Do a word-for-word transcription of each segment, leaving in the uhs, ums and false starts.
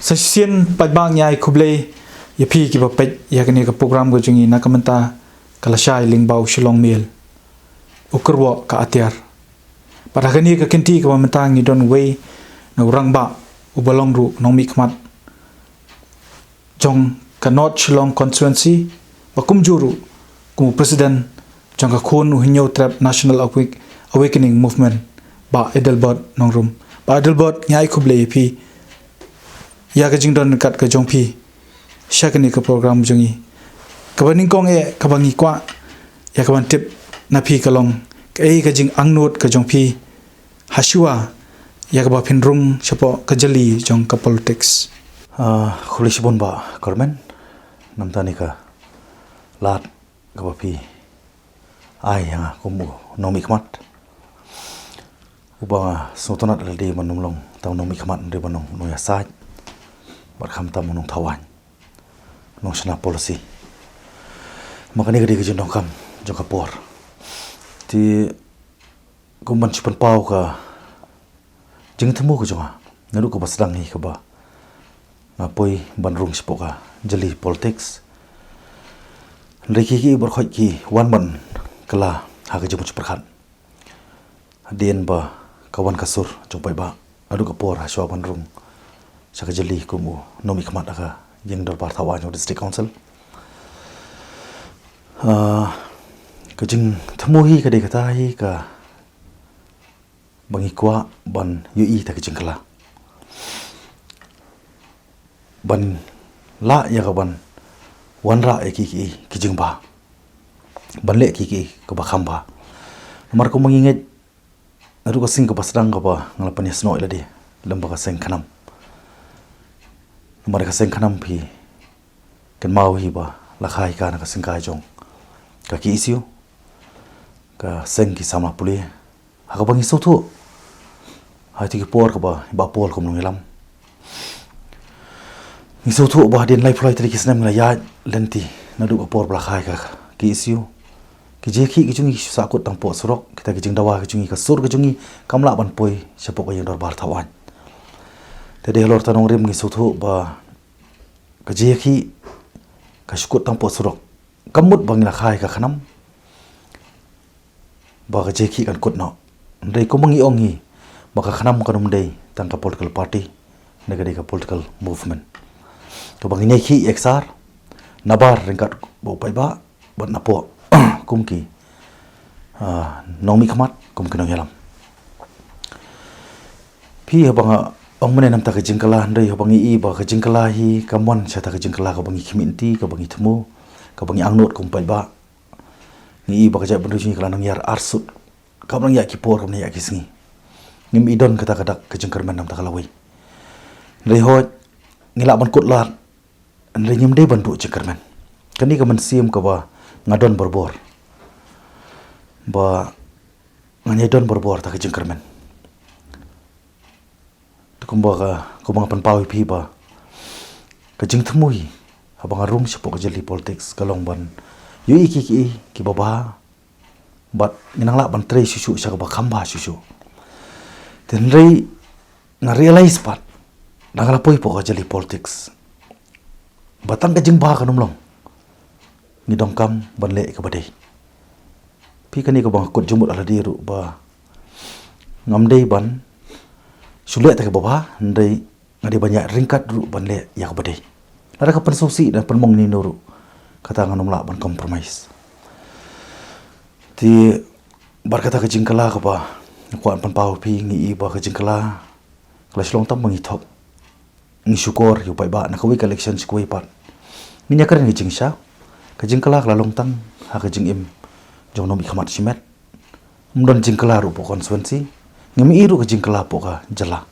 Sa shisien pat ba ngi ai khublei ïa phi kiba peit ïa kane ka program ka jong ngi na ka mynta ka lashai lyngba u Shillong Mail. U kyrwoh ka atiar. Bad ha kane ka kynti kaba mynta ngi don uwei na u rangbah uba long ruh u nongmihkhmat jong ka North Shillong Constituency, ba kumjuh ruh kum u President jong ka khun u Hynñiewtrep National Awak-, Awakening Movement, Bah Adelbert Nongrum. Bah Adelbert, ngi ai khublei ïa phi ïa ka jingdon ryngkat ka jong phi sha kane ka program jong ngi. Kaba nyngkong eh kaba ngi kwah ïa ka ban tip na phi ka long, kaei ka jingangnud ka jong phi hashuwa ïa kaba phin rung shapoh ka jylli jong ka politics? Ah, khublei shibun Bah Kyrmen, namar kane ka lad kaba phi ai ïa nga kum u nongmihkhmat. Uba nga sngewtynnat lade ban ym long tang u nongmihkhmat, hynrei ban long u nongïasaid bad khamtam u nongthaw aiñ, u nongshna policy. Ma kane ka dei ka jingdonkam jong ka por. Te kum ban shu pynpaw ka jingthmu ka jong nga naduh kaba sdang hi kaba nga poi ban rung shapoh ka jylli politics. Hynrei ki, ki baroh khoit ki wan ban kylla ha ka jingmut pyrkhat. Hadien ba ka wan ka sur jong u paidbah naduh ka por hashuwa ban rung sha ka jylli kum u nongmihkhmat ha ka ïing dorbar thaw aiñ jong u District Council. Ah, ka jingthmu hi ka dei kata hi ka ba ngi kwah ban ïohi ïa ka jingkylla, ban lah ïa ka ban wanrah ïa ki, ki, ki jingbha, ban leh ki, ki kaba kham bha. Namar kumba ngi ngeit naduh ka seng kaba sdang kaba nga la pynïasnoh ïa lade lem bad ka seng KHNAM. Namar ka seng KHNAM phi kynmaw hi ba la kha hi ka na ka seng kai jong ka KSU, ka seng ki samla pule. Ha kaba ngi sngewthuh ha kito ki por kaba i Bah Paul kum u nongïalam, ngi sngewthuh ba hadien laiphew lai tylli ki snem ngi la ïaid lynti naduh ka por ba la kha hi ka KSU. Ki jingïakhih ki jong ngi ki shu sahkut tang hapoh surok, kita ki jingdawa ki jong ngi, ka sur ka jong ngi kam lah ban poi shapoh ka ïing dorbar thaw aiñ. Te dei halor kata nongrim ngi sngewthuh ba ka jingïakhih ka shu kut tang hapoh surok. Kam mut ba ngi la kha hi ka KHNAM ba ka jingïakhih kan kut noh. Hynrei kumba ngi ong hi ba ka KHNAM kan ym dei tang ka political party, hynrei ka dei ka political movement kaba ngin ïakhih ïaksar nabar ryngkat bad u paidbah bad napoh kum ki, ah, nongmihkhmat, kum ki nongïalam. Phi, haba nga ong mynne namar ka jingkylla, hynrei haba ngi i ba ka jingkylla hi kam wan sha kata ka jingkylla kaba ngi khmih lynti, kaba ngi thmu, kaba ngi angnud kum u paidbah. Ngi i ba ka jaitbynriew jong ngi ka la nang ïar arsut, kam nang ïaid ki por, kam nang ïaid ki sngi. Ngim i don kata ka dak ka jingkyrmen namar ka lawei. Hynrei hooid, ngi lah ban kut lad, hynrei ngim dei ban duh jingkyrmen. Kane ka mynsiem kaba nga don barabor, ba ngan ïai don barabor kata ka jingkyrmen. Te kumba ka, kumba nga pynpaw ïa phi ba ka jingthmu hi haba nga rung shapoh ka jylli politics ka long ban ïohi ki, ki, kiba bha, bad ngin nang lah ban trei shuh shuh sha kaba kham bha shuh shuh. Te hynrei nga realize pat, da nga la poi hapoh ka jylli politics, ba tang ka jingbha kan ym long, ngi donkam ban leh ïa kaba dei. Phi, kane kaba nga kut jingmut ha lade ruh ba ngam dei ban shu leh ïa kaba bha, hynrei nga dei ban ïaid ryngkat ruh ban leh ïa kaba dei. Lada ka pynsngewsih, da pynmong ïano ïano ruh, kata ngan ym lah ban compromise. Te bad kata ka jingkylla kaba nga kwah pynpaw ïa phi, ngi i ba ka jingkylla ka la shu long tang ba ngi thok, ngi shukor ïa u paidbah, na kawei ka election sha kawei pat ngin ïakren ka jingshisha. Ka jingkylla ka la long tang ha ka jingim jong u nongmihkhmat shimet. Ym don jingkylla ruh hapoh constituency, ngim i ruh ka jingkylla hapoh ka jylla.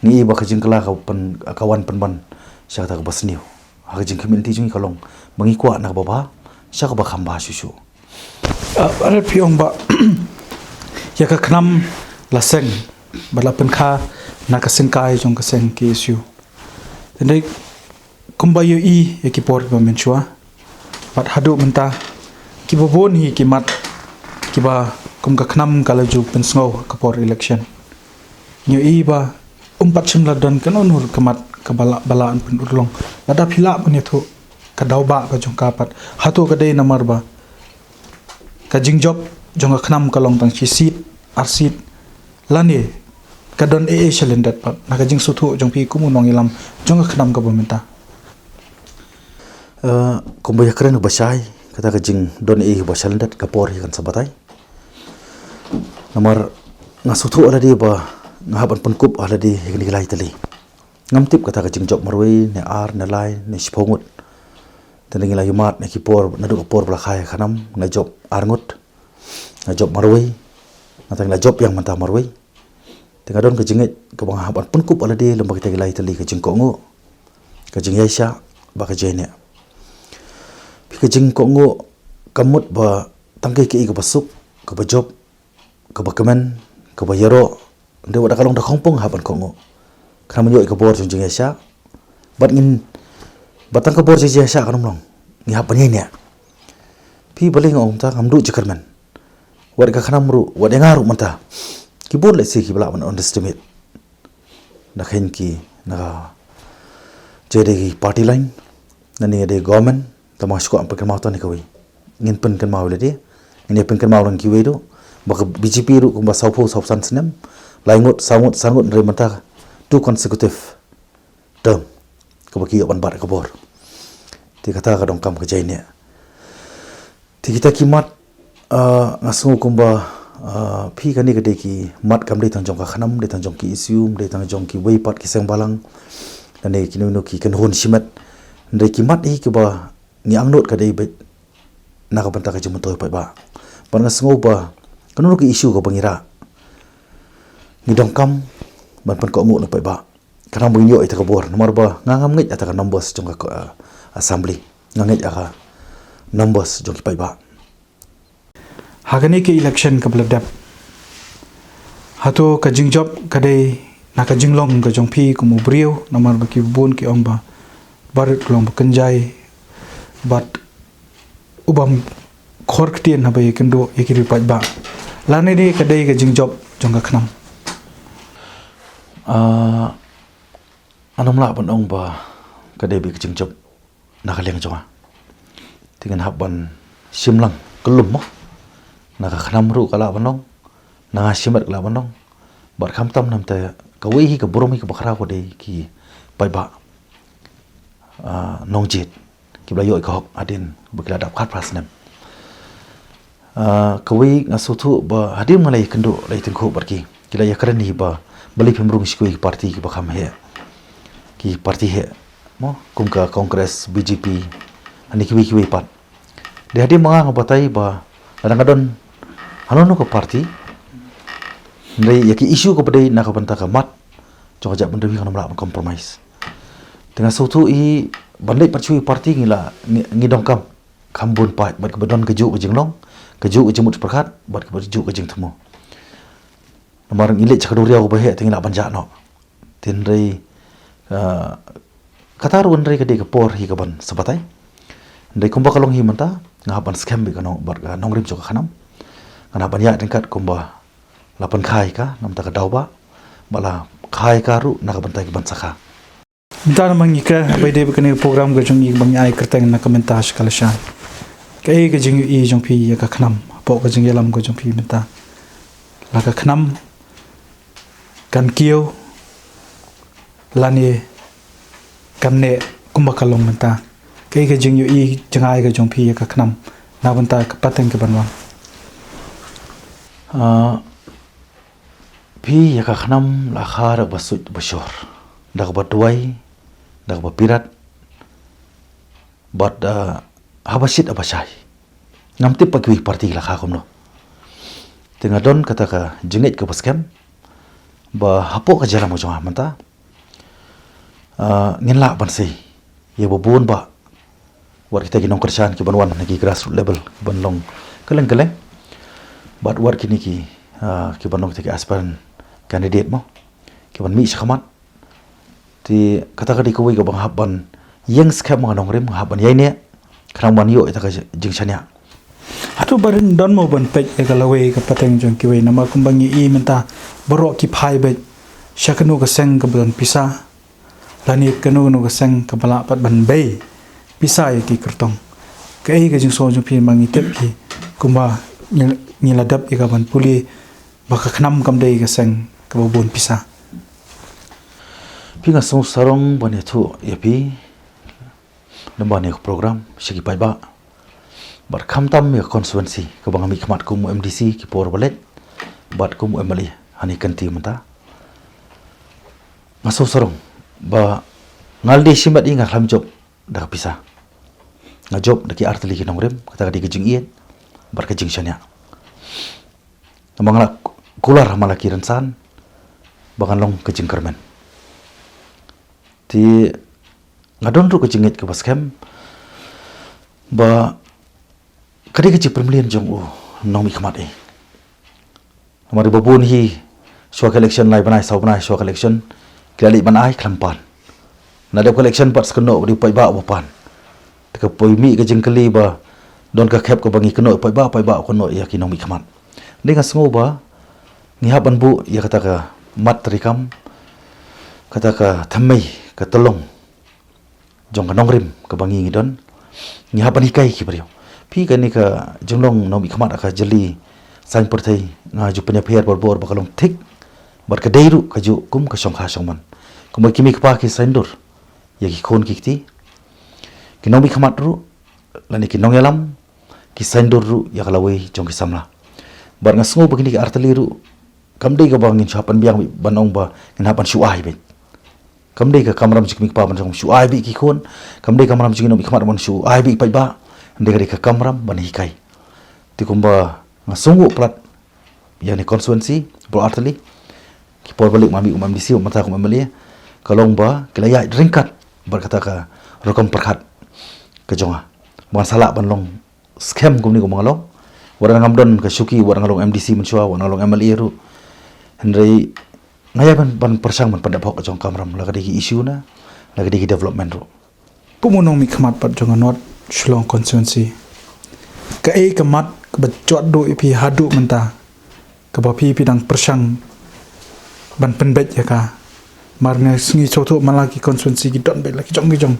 Ngi i ba ka jingkylla ka pyn, ka wan pynban sha kata kaba sniew. Ha ka jingkhmih lynti jong ngi ka long ba ngi kwah na kaba bha sha kaba kham bha shuh shuh. Ah, bad phi ong ba ïa ka KHNAM la seng bad la pynkha na ka seng kai jong ka seng KSU. Hynrei kumba ïohi ïa ki por kiba mynshuwa bad haduh mynta, kiba bun hi ki mat kiba kum ka KHNAM ka la ju pynsngew ha ka por election. Ngi ïohi ba ym pat shym la don kano kano ka mat kaba lah, ba lah ban pynurlong. Lada phi lah ban ïathuh ka daw ba ka jong ka pat, hato ka dei namar ba ka jingjop jong ka KHNAM ka long tang shi seat, ar seat, lane ka don ei ei shalyndet pat, na ka jingsngewthuh jong phi kum u nongïalam jong ka KHNAM kaba mynta? Eh, kumba ïakren ba shai, kata ka jingdon ei ei ba shalyndet ka por hi kan sa batai. Namar nga sngewthuh ha lade ba nga hap ban pynkup ha lade ïa kine ki lai tylli. Ngam tip kata ka jingjop marwei, ne ar, ne lai, ne shiphew ngut. Te ngi la ïa mad na ki por, naduh ka por ba la kha ïa ka KHNAM, ngi la jop ar ngut. Ngi la jop marwei. Nangta ngi la jop ïa nga mynta marwei. Te nga don ka jingngeit kaba nga hap ban pynkup ha lade lem bad kita ki lai tylli, ka jingkohnguh, ka jingïaishah bad ka jingïaineh. Phi, ka jingkohnguh kam mut ba tang kaei kaei kaba suk, kaba jop, kaba kmen, kaba ïaroh, hynrei wat da ka long da khongpong hap ban kohnguh. Khnang ban ïoh ïa ka bor jong jingïaishah. Bad ngin, bad tang ka bor jong jingïaishah kam long, ngi hap ban ïaineh. Phi, balei nga ong kumta? Ngam duh jingkyrmen. Wat ka KHNAM ruh, wat ïa nga ruh mynta, ki bun lehse kiba lah ban underestimate. Na ka, ki, na ka, jong dei ki party line, na ne dei government, tang ba nga shu kwah pynkynmaw tang ïa kawei. Ngin pynkynmaw ïa lade, ngin ïa pynkynmaw lang kiwei ruh, ba ka BJP ruh kumba sawphew, sawphew san snem, lai ngut, saw ngut, san ngut, hynrei mynta two consecutive term kaba ki ïoh ban bat ka bor. Te kata ka donkam ka jingïaineh. Te kita ki mat, ah, nga sngew kumba, ah, phi, kane ka dei ki mat kam dei tang jong ka KHNAM, dei tang jong ki issue, dei tang jong kiwei pat ki seng balang, lane kino kino ki kynhun shimet. Hynrei ki mat hi kiba ngi angnud ka dei beit na ka bynta ka jingmyntoi paidbah. Bad nga sngew ba kano kano ka issue kaba ngi rah, ngi donkam ban pynkohnguh na paidbah. Khnang ba ngin ïoh ïa ka bor, namar ba nga ngam ngeit ïa ka numbers jong ka, uh, assembly. Nga ngeit ïa ka numbers jong ki paidbah. Ha kane ka election kaba la dep, hato ka jingjop ka dei na ka jinglong ka jong phi kum u briew, namar ba ki bun ki ong ba barit ka long ba kynjai, bad u bym khor ktien haba ïakynduh ïa ki riewpaidbah, lane dei ka dei ka jingjop jong ka KHNAM? Ah, ngam lah ban ong ba ka dei beit ka jingjop na ka liang jong nga. Te ngin hap ban shim lang kyllum mo. Na ka KHNAM ruh ka lah ban long, na nga shimet ka lah ban long. Bad khamtam namar kawei hi ka burom hi kaba khraw ka dei ki paidbah, ah, nongjied kiba la ïoh ïa ka hok hadien ba ki la dap khatphra snem. Ah, kawei nga sngewthuh ba hadien nga la ïakynduh, la ïatyngkhuh bad ki, ki la ïakren hi ba balei phim rung sha kiwei ki party kiba kham heh, ki party heh mo, kum ka Congress, BJP, lane kiwei kiwei pat. Te hadien ba nga, nga batai ba lada nga don hano hano ka party, hynrei ïa ki issue kiba dei na ka bynta ka mat jong ka jaitbynriew hi ngam lah ban compromise. Te nga sngewthuh hi ban leit pat sha kiwei ki party ngi la, ngi, ngi donkam kham bun paid bad kaba don kajuh ka jinglong, kajuh ka jingmut pyrkhat bad kaba juh ka jingthmu. Namar ngi leit sha ka duriaw kaba heh te ngi lah ban jah noh. Te hynrei, ah, kata ruh hynrei ka dei ka por hi kaban sa batai. Hynrei kumba ka long hi mynta, nga hap ban skhem beit ka nong, bad ka nongrim jong ka KHNAM. Nga hap ban ïaid ryngkat kumba la pynkha ïa ka na ka bynta ka daw ba, bad la kha ïa ka ruh na ka bynta kiban sa kha. Mynta namar ngi kren ba ïadei bad kane ka program ka jong ngi ba ngi ai kyrteng Na Ka Mynta Sha Ka Lashai. Kaei ka jingïohi jong phi ïa ka KHNAM hapoh ka jingïalam ka jong phi mynta? La ka KHNAM kan kiew lane kan neh kumba ka long mynta? Kaei ka jingïohi jngai ka jong phi ïa ka KHNAM na ka bynta ka pateng kaban wan? Ah, phi, ïa ka KHNAM la kha da kaba suit ba shor, da kaba duwai, da kaba pirat, bad, ah, haba shit haba shai. Ngam tip ba kiwei ki party ki la kha kumno. Te nga don kata ka jingngeit kaba skhem ba hapoh ka jingïalam ka jong nga mynta, ah, ngin lah ban sei ïa ba bun ba wat kita ki nongkyrshan kiban wan na ki grassroots level, kiban long kylleng kylleng, bad wat kine ki, ah, kiban long kita ki aspirant candidate mo, kiban mih sha khmat. Te kata ka dei kawei kaba nga hap ban ïeng skhem, nga nongrim, nga hap ban ïaineh khnang ban ïoh ïa kata ka jingshaniah. Hato ba ring don mo ban peit ïa ka lawei ka pateng jong kiwei, namar kumba ngi i mynta baroh ki phai beit sha kano ka seng kaba don pisa, Lane kano kano ka seng kaba lah pat ban bei pisa ïa ki kyrtong. Kaei ka jingsngew jong phi ba ngi tip ki kumba ngi, ngi la dep ïa ka ban pule ba ka KHNAM kam dei ka seng kaba bun pisa? Phi, nga sngew sarong ban ïathuh ïa phi lyngba kane ka program sha ki paidbah bad khamtam ïa ka constituency kaba nga mihkhmat kum u MDC ki por ba leit bad kum u MLA hane ka kynti mynta. Nga sngew sarong ba nga la dei shimet ïa nga khlem jop da ka pisa. Nga jop da ki artylli ki nongrim, kata ka dei ka jingïeit bad ka jingshaniah. Namar nga la kular ha man la ki rynsan ba ngan long ka jingkyrmen. Te nga don ruh ka jingngeit kaba skhem ba ka dei ka jingpynmlien jong u nongmihkhmat eh. Namar ba bun hi shuwa ka election, lai bnai saw bnai shuwa ka election, ki la leit ban ai khlem pan. Na dep ka election pat sa kynnoh ba dei paidbah ba pan. Te ka poi mih ka jingkylli ba don ka khep kaba ngi kynnoh paidbah, paidbah kynnoh ïa ki nongmihkhmat. Dei nga sngew ba ngi hap ban buh ïa kata ka mat treikam, kata ka thymmei, ka tyllong jong ka nongrim kaba ngi ngi don, ngi hap ban hikai ki briew. Phi, kane ka jinglong nongmihkhmat ha ka jylli saiñ pyrthei, nga ju pynïapher barabor ba ka long thik bad ka dei ruh kajuh kum ka shongkha shongman. Kumba ki mei ki pa ki saiñdur ïa ki khun ki kti, ki nongmihkhmat ruh lane ki nongïalam ki saiñdur ruh ïa ka lawei jong ki samla. Bad nga sngew ba kine ki artylli ruh kam dei kaba ngin shu hap ban biang ban ong ba ngin hap ban shu ai beit. Kam dei ka kamram jong ki mei ki pa ban shu ai beit ki khun, kam dei ka kamram jong ki nongmihkhmat ban shu ai beit paidbah. Hynrei ka dei ka kamram ban hikai. Te kumba nga sngew palat ïa kane constituency baroh artylli, ki por ba leit ma mih kum MDC, mynta kum MLA, ka long ba ki la ïaid ryngkat bad kata ka rukom pyrkhat ka jong nga ba ngan sa lah ban long skhem kumne kumba nga long. Wat la ngam don ka shuki, wat la nga long MDC mynshuwa, wat la nga long MLA ruh, hynrei nga ïai ban, ban pyrshang ban pyndep hok ka jong ka kamram, la ka dei ki issue na la ka dei ki development ruh. Kum u nongmihkhmat pat jong ka North Shillong constituency, kaei ka mat kaba jot duh ïa phi haduh mynta kaba phi, phi dang pyrshang ban pynbeit ïa ka? Namar nga sngew sngewthuh man la ki constituency ki don beit la ki jong ki jong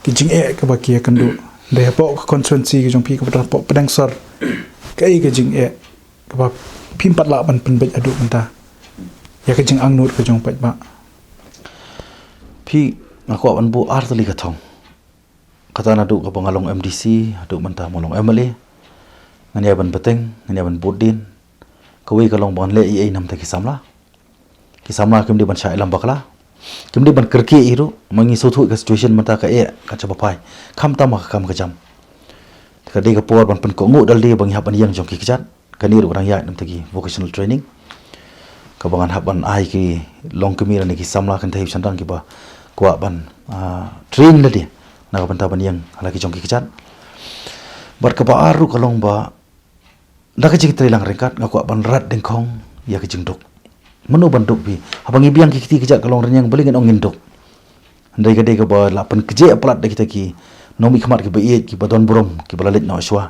ki jingeh kaba ki ïakynduh. Hynrei hapoh ka constituency ka jong phi kaba don hapoh Pdeng Sor, kaei ka jingeh kaba phim pat lah ban pynbeit haduh mynta ïa ka jingangnud ka jong paidbah? Phi, nga kwah ban buh artylli ka thong. Kata naduh kaba nga long MDC haduh mynta ba nga long MLA, ngan ïai ban bteng, ngan ïai ban bud dien. Kawei ka long ba ngan leh ei ei namar ki samla. Ki samla kim dei ban shah ïalam bakla, kim dei ban kyrkieh ei ruh. Ma ngi sngewthuh ka situation mynta ka eh ka jaba phai, khamtam ha ka kam ka jam. Ka dei ka por ban pynkohnguh da lade ba ngi hap ban ïeng jong ki kjat. Kane ruh ka dang ïaid namar ki vocational training kaba ngan hap ban ai ki longkmie lane ki samla kynthei shynrang kiba kwah ban, ah, train lade na ka bynta ban ïeng ha la ki jong ki kjat. Bad kaba ar ruh ka long ba da ka jingtreilang ryngkat nga kwah ban rat dyngkhong ïa ka jingduk. Mano ban duk phi? Haba ngi biang ki kti kjat ka long rynïeng, balei ngin ong ngin duk? Hynrei ka dei kaba la pynkjeh palat da kita ki nongmihkhmat kiba ïeit, kiba don burom, kiba la leit noh shuwa,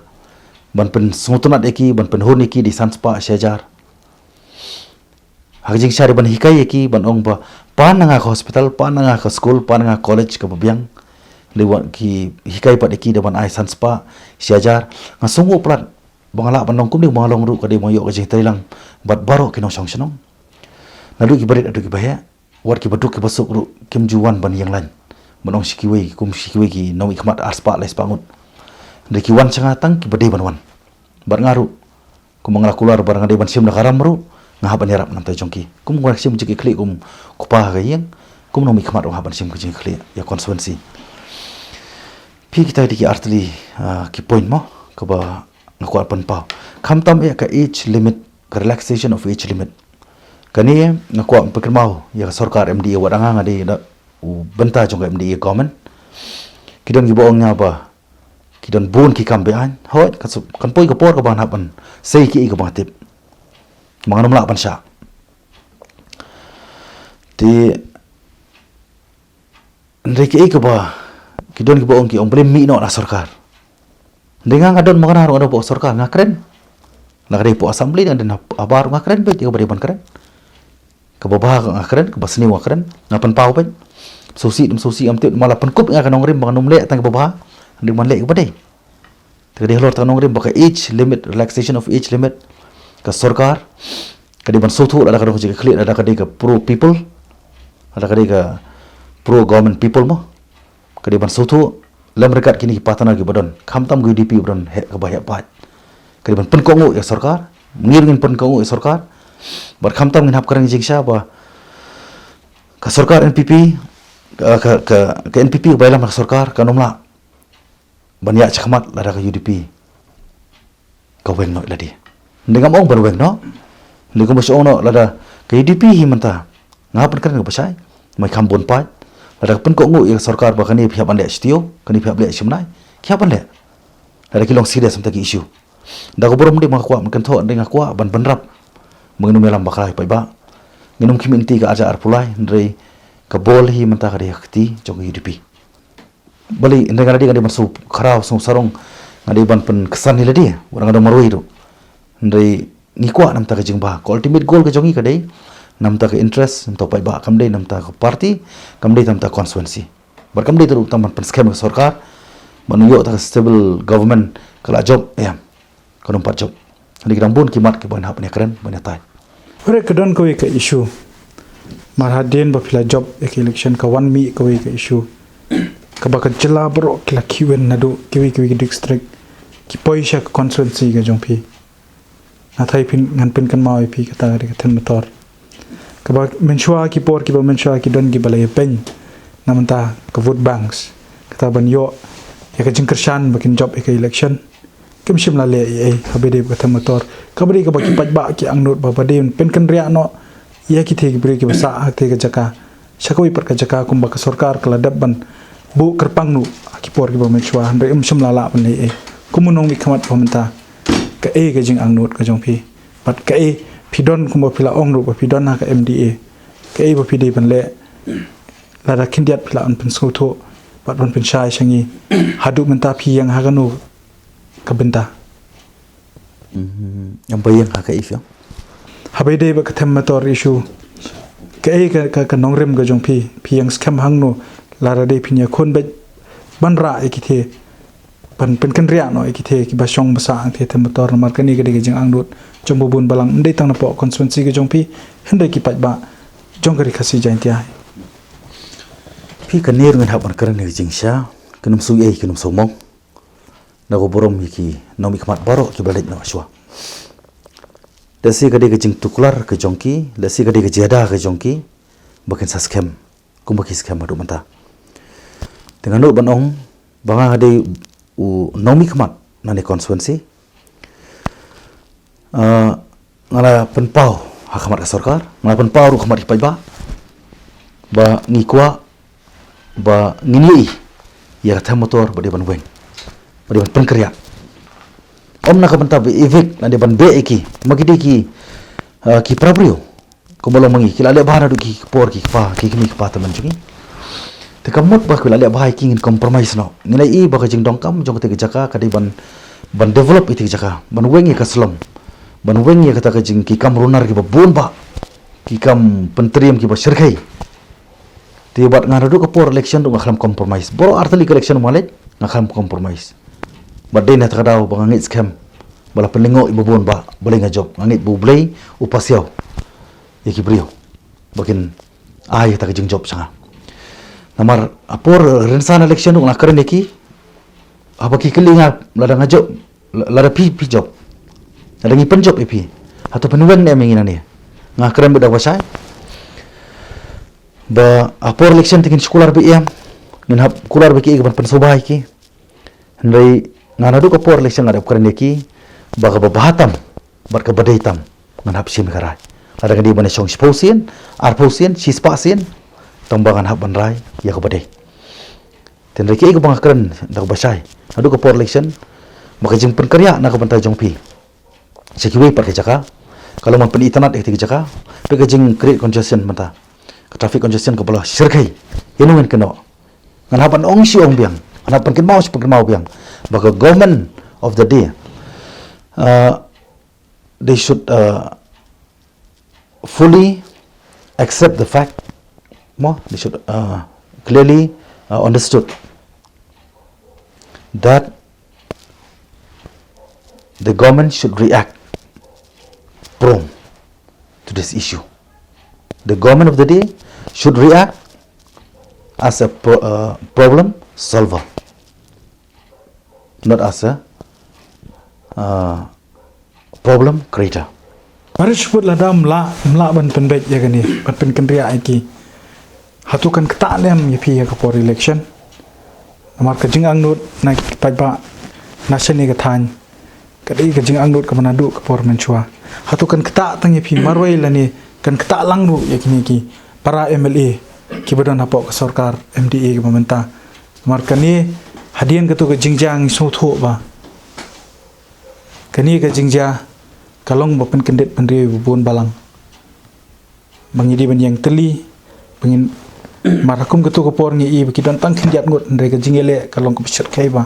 ban pynsngewtynnat ïa ki, ban pynhun ïa ki da san spah shi hajar. Ha ka jingshah dei ban hikai ïa ki, ban ong ba pan na nga ka hospital, pan na nga ka skul, pan na nga ka college kaba biang. Dei wat ki hikai pat ïa ki da ban ai san spah shi hajar. Nga sngew palat ba nga lah ban long kumne, ba nga long ruh ka dei ba nga ïoh ka jingtreilang bad baroh ki nongshong shnong. Naduh kiba rit haduh kiba heh, wat kiba duk kiba suk ruh kim ju wan ban ïeng lain ban ong sha kiwei, kum sha kiwei ki nongmihkhmat ar spah lai spah ngut. Hynrei ki wan sha nga tang kiba dei ban wan. Bad nga ruh, kumba nga la kular ba nga dei ban shim da ka ram ruh, nga hap ban ïarap na ka bynta jong ki. Kum nga shim jingkitkhlieh kum u kpa ha ka ïing, kum u nongmihkhmat ruh nga hap ban shim ka jingkitkhlieh ïa ka constituency. Phi, kita dei ki artylli, ah, ki point mo kaba nga kwah pynpaw. Khamtam ïa ka age limit, ka relaxation of age limit. Kane nga kwah pynkynmaw ïa ka sorkar MDA, wat nga nga dei da u bynta jong ka MDA government. Ki don kiba ong ïa nga ba ki don bun ki kam be-aiñ. Hooid, kan poi ka por kaba ngan hap ban sei kiei kiba nga tip, ba ngan ym lah ban shah. Te hynrei kiei kaba, ki don kiba ong, ki ong balei ym mih noh na sorkar. Hynrei nga, nga don ma nga ruh, nga don hapoh sorkar, nga kren. La ka dei hapoh assembly, la ka dei habar, nga kren beit ïa kaba dei ban kren. Kaba bha nga kren, kaba sniew nga kren, nga pynpaw beit. Sngewsih, sngewsih, am tip, ma la pynkup ïa nga ka nongrim ba kan ym leh tang kaba bha, hynrei ban leh kaba dei. Te ka dei halor tang ka nongrim ba ka age limit, relaxation of age limit, ka sorkar ka dei ban sngewthuh, lada ka dei ka khlieh, lada ka dei ka pro people, lada ka dei ka pro government people mo. Ka dei ban sngewthuh lem ryngkat kine ki partner kiba don, khamtam ka U D P ba don heh, kaba heh paid. Ka dei ban pynkohnguh ïa sorkar, ngin, ngin pynkohnguh ïa sorkar. Bad khamtam ngin hap kren jingshisha ba ka sorkar N P P, ka, ka, ka, ka N P P kaba ïalam ka sorkar kan ym lah ban ïaid shakhmat lada ka U D P ka weng noh ïa lade. Hynrei ngam ong ban weng noh. Hynrei kumba shu ong noh, lada ka U D P hi mynta, nga hap ban kren kaba shai, ma ki kham bun paid, lada ka pynkohnguh ïa ka sorkar ba kane phi hap ban leh shi taïew, kane phi hap leh shi bnai, ki hap ban leh. Lada ki long serious mynta ki issue. Da ka burom de ma nga kwah ban kynthoh, hynrei nga kwah ban bynrap ba ngin ym ïalam bakla ïa ki paidbah. Ngin ym khmih lynti ka ar hajar arphew lai, hynrei ka bol hi mynta ka dei ha ka kti jong ka U D P. Balei, hynrei nga la dei, nga dei ban sngewkhraw, sngewsarong, nga dei ban pynksan ïa lade, wat nga dang marwei ruh. Hynrei ngi kwah namar ka jingbha, ka ultimate goal ka jong ngi ka dei namar ka interest, namar u paidbah, kam dei namar ka party, kam dei namar ka constituency. Bad kam dei ruh tang ban pynskhem ka sorkar, ban ïoh ta ka stable government, ka la jop, em. Kan ym pat jop. Hynrei ki dang bun ki mat kiban hap ban ïakren, ban ïatai. Hynrei ka don kawei ka issue. Mar hadien ba phi la jop ïa ka election, ka wan mih kawei ka issue kaba ka jylla baroh ki la khih win naduh kiwei kiwei ki district, ki poi sha ka constituency ka jong phi. Nga tharai phin, ngan pynkynmaw ïa phi kata ka dei ka them motor. Kaba mynshuwa ki por kiba mynshuwa ki don kiba la ïabeiñ na bynta ka vote banks, kata ban ïoh ïa ka jingkyrshan ba kin jop ïa ka election. Kim shym la leh ei ei, haba dei ba ka them motor, kaba dei kaba ki paidbah ki angnud ba, ba dei ban pynkynriah noh ïa kitei ki briew kiba sah ha katei ka jaka sha kawei pat ka jaka, kumba ka sorkar ka la dep ban buh kyrpang noh ha ki por kiba mynshuwa, hynrei ym shym la lah ban leh ei ei. Kum u nongmihkhmat ba mynta, kaei ka jingangnud ka jong phi? Bad kaei phi don, kumba phi la ong ruh ba phi don ha ka M D A, kaei ba phi dei ban leh, lada khyndiat phi lah ban pynsngewthuh bad ban pynshai sha ngi, haduh mynta phi ïeng ha kano ka bynta? Mhm. Ym ba ïeng ha kaei phi ong? Haba dei ba ka them motor issue, kaei ka, ka, ka nongrim ka jong phi, phi ïeng skhem hangno, lada dei phin ïakhun beit ban rah ïa kitei, ban pynkynriah noh ïa kitei kiba shong ba sah ha kitei them motor, namar kane ka dei ka jingangnud jong ba bun balang, ym dei tang napoh constituency ka jong phi, hynrei ki paidbah jong ka Ri Khasi Jaiñtia. Phi, kane ruh ngin hap ban kren ïa ka jingshisha, kin ym shu ei, kin ym shu mong. Da ka burom ïa ki nongmihkhmat baroh kiba leit noh shuwa. Lehse ka dei ka jingtuklar ka jong ki, lehse ka dei ka jingïada ka jong ki, ba kin sa skhem kumba ki skhem haduh mynta. Te nga nud ban ong ba nga dei u nongmihkhmat na ne constituency. Ah, nga la pynpaw ha khmat ka sorkar, nga la pynpaw ruh ha khmat ki paidbah, ba ngi kwah ba ngin ïohi ïa ka them motor ba dei ban weng, ba dei ban pynkynriah. Ym na ka bynta ba evict, lane ban beh ïa ki, ma ki dei ki, ah, ki para briew. Kumba long ma ngi, ki la leh bha naduh ki por ki kpa, ki kmie ki kpa tymmen jong ngi. Te ka mut ba ki la leh bha ïa ki, ngin compromise noh. Ngi la ïohi ba ka jingdonkam jong katei ka jaka ka dei ban, ban develop ïa katei ka jaka, ban weng ïa ka slum, ban weng ïa kata ka jing, ki kam runar kiba bun bah, ki kam pyntriem kiba shyrkhei. Te bad nga naduh ka por election ruh nga khlem compromise. Baroh artylli ka election ba nga leit, nga khlem compromise. Bad dei na kata ka daw ba nga ngeit skhem ba la pynlyngngoh ïa ba bun bah, balei nga jop, nga ngeit ba U Blei u pasiaw ïa ki briew ba kin ai ïa kata ka jingjop sha nga. Namar ha por rynsan election ruh nga la kren ïa ki, haba ki kylli nga, lada nga jop, lada phi, phi jop, lada ngi pynjop ïa phi, hato phin weng ne em ïa ngi nangne? Nga kren beit da kaba shai ba ha por election te ngin shu kular beit ïa, ngin hap kular beit ïa ki ban pynsngewbha ïa ki. Hynrei nga naduh ka por election nga dep kren ïa ki ba kaba bha tam bad kaba dei tam ngan hap shim ïa ka rai. Lada ka dei ban shong shiphew sien, arphew sien, shispah sien, tang ba ngan hap ban rai ïa kaba dei. Te hynrei kaei kaba nga kren da kaba shai naduh ka por election, ba ka jingpynkynriah na ka bynta jong phi sha kiwei pat ki jaka ka long ban pynitynnad ïa ki jaka, peit ka jing create congestion mynta, ka traffic congestion kaba la shyrkhei. Ïa no ngin kynnoh? Ngan hap ban ong shi ong biang, ngan hap ban kynmaw shi ban kynmaw biang ba ka government of the day, uh, they should, uh, fully accept the fact, mo, they should, uh, clearly uh, understood that the government should react prompt to this issue. The government of the day should react as a pro- uh, problem solver, not as a uh, problem creator. Barit shibut lada ym lah, ym lah ban pynbeit ïa kane, ban pynkynriah ïa ki. Hato kan ktah ne em ïa phi ïa ka por election? Namar ka jingangnud na ki paidbah na shane ka thaiñ ka dei ka jingangnud kaba naduh ka por mynshuwa. Hato kan ktah tang ïa phi marwei lane kan ktah lang ruh ïa kine ki para M L A kiba don hapoh ka sorkar M D A kaba mynta? Namar kane hadien kato ka jingjia ngi sngewthuh ba kane ka jingjia ka long ba pynkyndit pynriew ïa ba bun balang. Ba ngi dei ban ïeng tylli, ba ngin, mar ha kum kato ka por ngi i ba ki don tang khyndiat ngut, hynrei ka jingïaleh ka long kaba shyrkhei ba.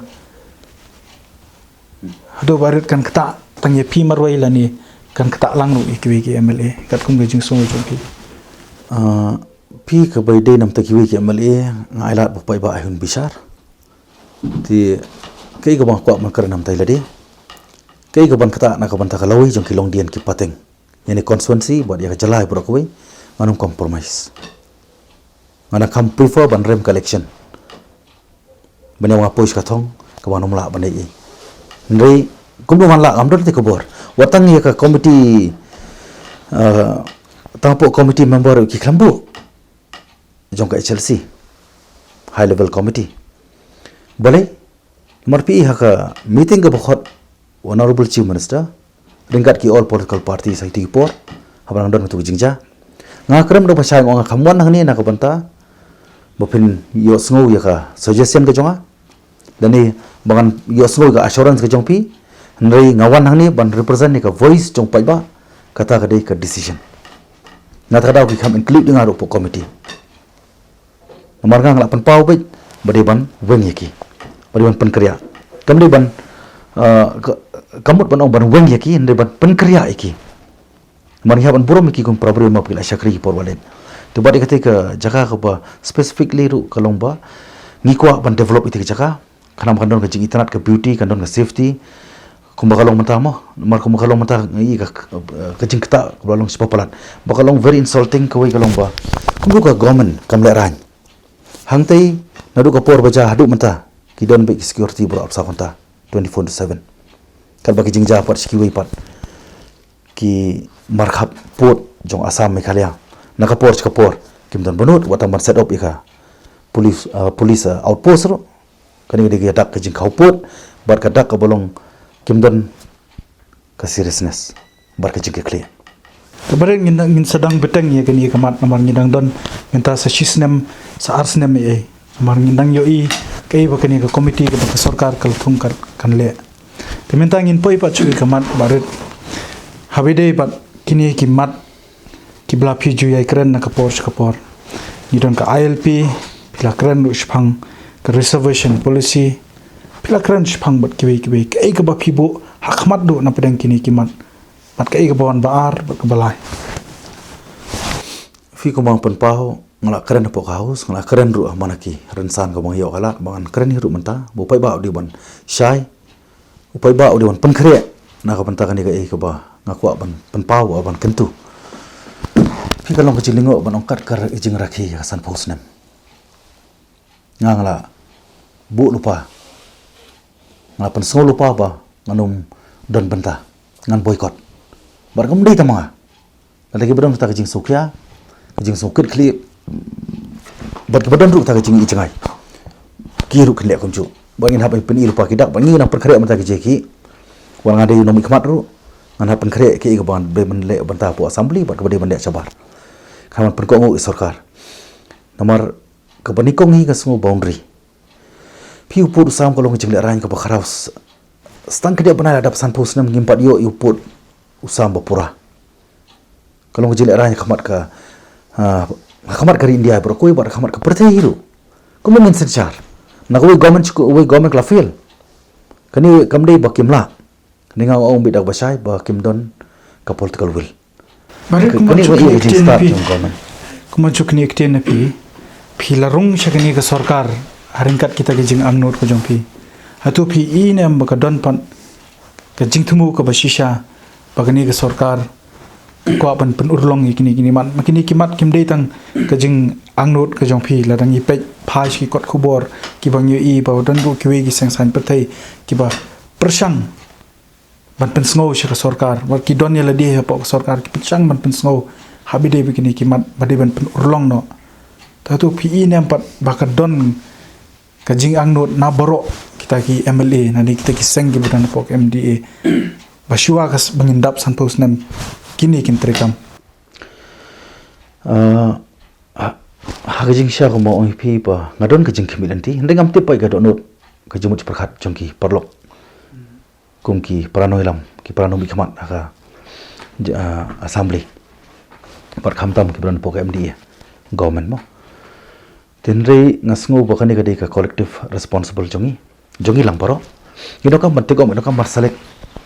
Haduh ba rit kan ktah tang ïa phi marwei lane kan ktah lang ruh ïa kiwei ki M L A, katkum ka jingsngew jong phi. Ah, phi kaba ïadei namta kiwei ki M L A, nga ai lad ba paidbah ai hun bishar. Te kaei kaba nga kwah ban kren namta ïa lade, kaei kaban ktah na ka bynta ka lawei jong ki longdien ki pateng, ïa kane ka constituency bad ïa ka jylla baroh kawei, ngan ym compromise. Ngan ym prefer ban rem ka election ban ïa nga poi sha ka thong kaba ngan ym lah ban ïa i. Hynrei kumno ngan lah, ngam don te ka bor. Wat tang ïa ka committee, uh, tang hapoh committee member ki khlem buh jong ka H L C, High Level Committee. Balei? Namar phi i ha ka meeting kaba khot Honorable Chief Minister ryngkat ki all political parties ha kito ki por, haba nang don kato ka jingjia, nga kren da ba shai, nga ong nga kham wan hangne na ka bynta ba phin ïohsngew ïa ka suggestion ka jong nga, lane ba ngan ïohsngew ïa ka assurance ka jong phi. Hynrei nga wan hangne ban represent ïa ka voice jong paidbah. Kata ka dei ka decision. Nga ta ka daw ki kham include ïa nga ruh hapoh committee. Namar nga nga la pynpaw beit ba dei ban weng ïa ki, ba dei ban pynkhreh. Kam dei ban, uh, ka, ka mut ban ong ban weng ïa ki, hynrei ban pynkhreh ïa ki. Namar ngi hap ban burom ïa ki kum para briew, ma phi la shakri ki por ba leit. Te bad ïa katei ka jaka kaba specifically ruh ka long ba ngi kwah ban develop ïa katei ka jaka. Khnang ba kan don ka jingitynnad, ka beauty, kan don ka safety. Kumba ka long mynta mo, namar kumba ka long mynta ngi i ka, ka jingktah kaba long shipapalat. Ba ka long very insulting kawei ka long ba kumba ka government kam lehraiñ. Hangtei naduh ka por ba jia haduh mynta ki don beit ki security baroh arphew saw kynta, twenty-four into seven. Katba ki jingjia pat sha kiwei pat ki markhap pud jong Assam, Meghalaya, na ka por sha ka por kim don bynta wat tang ban set up ïa ka police, uh, police, uh, outpost ruh. Kane ka dei ka dak ka jingkhawpud bad ka dak kaba long kim don ka seriousness bad ka jingkitkhlieh. Te barit ngin, ngin sa dang bteng ïa kane ka mat namar ngi dang don mynta sa shisnem, sa arsnem ïa ei. Namar ngin dang ïohi kaei ba kane ka committee kaba ka sorkar ka la thung kan, kan leh. Te mynta ngin poi pat shuh ïa ka mat barit. Haba ïadei bad kine ki mat kiba la phi ju ïai kren na ka por sha ka por. Ngi don ka I L P, phi la kren ruh shaphang ka reservation policy, phi la kren shaphang bad kiwei kiwei. Kaei kaba phi buh ha khmat duh na pdeng kine ki mat? Bad kaei kaba wan ba ar bad kaba lai? Phi kumba nga pynpaw, nga la kren hapoh ka House, nga la kren ruh ha man ki rynsan kaba nga ïoh ka lad ba ngan kren hi ruh mynta, ba u paidbah u dei ban shai, u paidbah u dei ban pynkhreh na ka bynta kane kaei kaba nga kwah ban pynpaw, ban kyntu. Phi, ka long ka jinglyngngoh ban ong kat ka jingrakhe ïa ka sanphew snem. Nga, nga la buh lypa, nga la pynsngew lypa ba ngan ym don bynta, ngan boycott. Bad kam dei tang ma nga. Lada kiba don kata ka jingsngewkhia, ka jingsngewkitkhlieh, bad kiba don ruh kata ka jingi jngai, ki ruh kin leh kumjuh. Bad ngin hap ban pyni lypa ki dak, bad ngi nang pynkhreh mynta ki jingkit. Wat nga dei u nongmihkhmat ruh, ngan hap pynkhreh kiei kiba dei ban leh bynta hapoh Assembly bad kiba dei ban leh shabar. Khnang ban pynkohnguh ïa sorkar. Namar kaba nyngkong hi ka sngew boundary. Phi, u pud u sam ka long ka jinglehraiñ kaba khraw. Tang khyndiat bnai la dap sanphew snem ngim pat ïoh ïa u pud u sam ba pura. Ka long ka jinglehraiñ ha khmat ka, ha khmat ka ri India baroh kawei bad ha khmat ka pyrthei hi ruh. Kumno ngin synshar? Na kawei government, kawei government ka la fail. Kane kam dei ba kim lah. Kane nga ong beit da kaba shai ba kim don ka political will. Barit, kumba ju kine ktien na phi, kumba ju kine ktien na phi, Phi la rung sha kane ka sorkar ha ryngkat kita ki jingangnud ka jong phi. Hato phi i ne em ba ka don pat ka jingthmu kaba shisha ba kane ka sorkar ka kwah ban pynurlong ïa kine kine mat, ma kine ki mat kim dei tang ka jingangnud ka jong phi, la dang i peit phai sha ki kot khubor kiba ngi ïohi ba don ruh kiwei ki seng saiñ pyrthei kiba pyrshang ban pynsngew sha ka sorkar, ba ki don ïa lade hapoh ka sorkar ki pyrshang ban pynsngew ha ba dei ba kine ki mat ba dei ban pynurlong noh. Te hato phi i ne em pat ba ka don ka jingangnud na baroh kita ki M L A, na kita ki seng kiba don hapoh ka M D A, ba shuwa ka s-, ba ngin dap sanphew snem kine kin treikam. Ah, ha, ha ka jingshisha kumba ong ïa phi ba nga don ka jingkhmih lynti, hynrei ngam tip pat ka dohnud ka jingmut jingpyrkhat jong ki paralok kum ki para nongïalam, ki para nongmihkhmat ha ka, ah, assembly. Bad khamtam kiba don hapoh ka M D A government mo. Te hynrei nga sngew ba kane ka dei ka collective responsible jong ngi, jong ngi lang baroh. Ngi donkam ban take on, ngi donkam ban select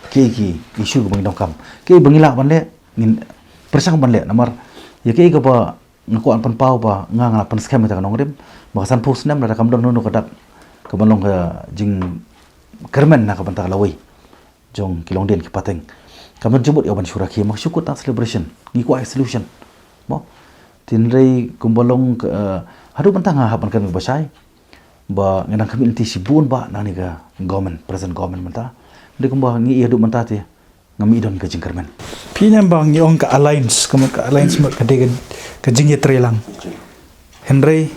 ki, ki issue kiba ngi donkam, kiba ngi lah ban leh ngin pyrshang ban leh, namar ïa kiei kiba nga kwah pynpaw ba nga, nga la pynskhem ïa ka nongrim ba ka sanphew snem lada kam don hynno ka dak kaban long ka jingkyrmen na ka bynta ka lawei jong ki longdien ki pateng. Kam don jingmut ïa ban shu rakhe, ma shu kut tang celebration, ngi kwah ïa solution mo. Te hynrei kumba long ka, eh, haduh mynta nga hap ban kren kaba shai ba nga dang khmih lynti shibun bha na kane ka government, present government mynta. Hynrei kumba ngi ïa haduh mynta te ngam i don ka jingkyrmen. Phi ne em ba ngi ong ka alliance, ka mut ka alliance mut ka dei ka, ka jingïatreilang. Hynrei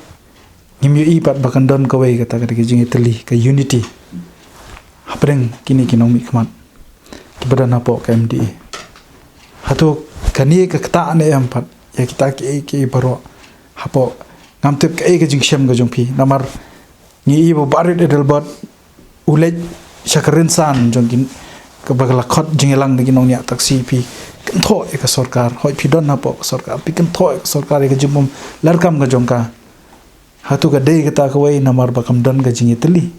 ngim ïohi pat ba kan don kawei kata ka dei ka jingïatylli, ka unity hapdeng kine ki nongmihkhmat kiba don hapoh ka M D A. Hato kane ka ktah ne em pat ïa kita kiei kiei baroh hapoh, ngam tip kaei ka jingshem ka jong phi, namar ngi i ba u Bah Rit Adelbert u leit sha ka rynsan jong ki, kaba la khot jingïalang da ki nongñiah taxi. Phi kynthoh ïa ka sorkar, hooid phi don hapoh ka sorkar, phi kynthoh ïa ka sorkar ïa ka jingbymlyrkam ka jong ka. Hato ka dei kata kawei namar ba kam don ka jingïatylli?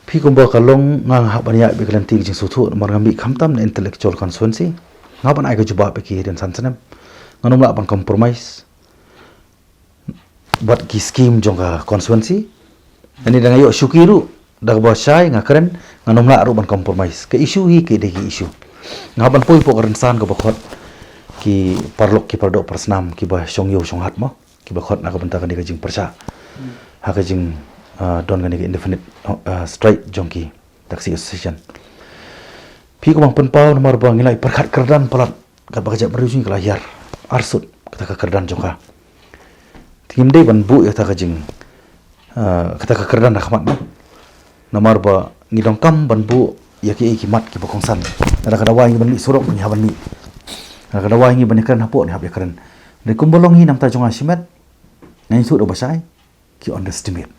Phi, kumba ka long nga, nga hap ban ïaid beit ka lynti ka jingsngewthuh namar nga mih khamtam na intellectual constituency. Nga hap ban ai ka jubab ïa ki hadien san snem. Ngan ym lah ban compromise bad ki scheme jong ka constituency. Ani da nga ïoh shuki ruh da kaba shai nga kren, ngan ym lah ruh ban compromise. Ka issue hi ka dei ka issue. Nga hap ban poi hapoh ka rynsan kaba khot ki paralok ki paradoh parasnam kiba shong ïew shong hat mo, kiba khot na ka bynta kane ka jingpyrshah ha ka jing, ah, don kane ka indefinite, ah, strike jong ki taxi association. Phi, kumba nga pynpaw namar ba ngi la ïa pyrkhat kyrdan palat katba ka jaitbynriew jong ngi ka la hiar arsut kata ka kyrdan jong ka. Te ngim dei ban buh ïa kata ka jing, ah, kata ka kyrdan ha khmat mo. Namar ba ngi donkam ban buh ïa kiei ki mat kiba kongsan. Lada ka dawa ïa ngi ban mih surok ngi hap ban mih. Lada ka dawa ïa ngi ban ïakren hapoh ngi hap ïakren. Hynrei kumba long hi na ka bynta jong nga shimet, nga ïathuh da kaba shai, ki underestimate.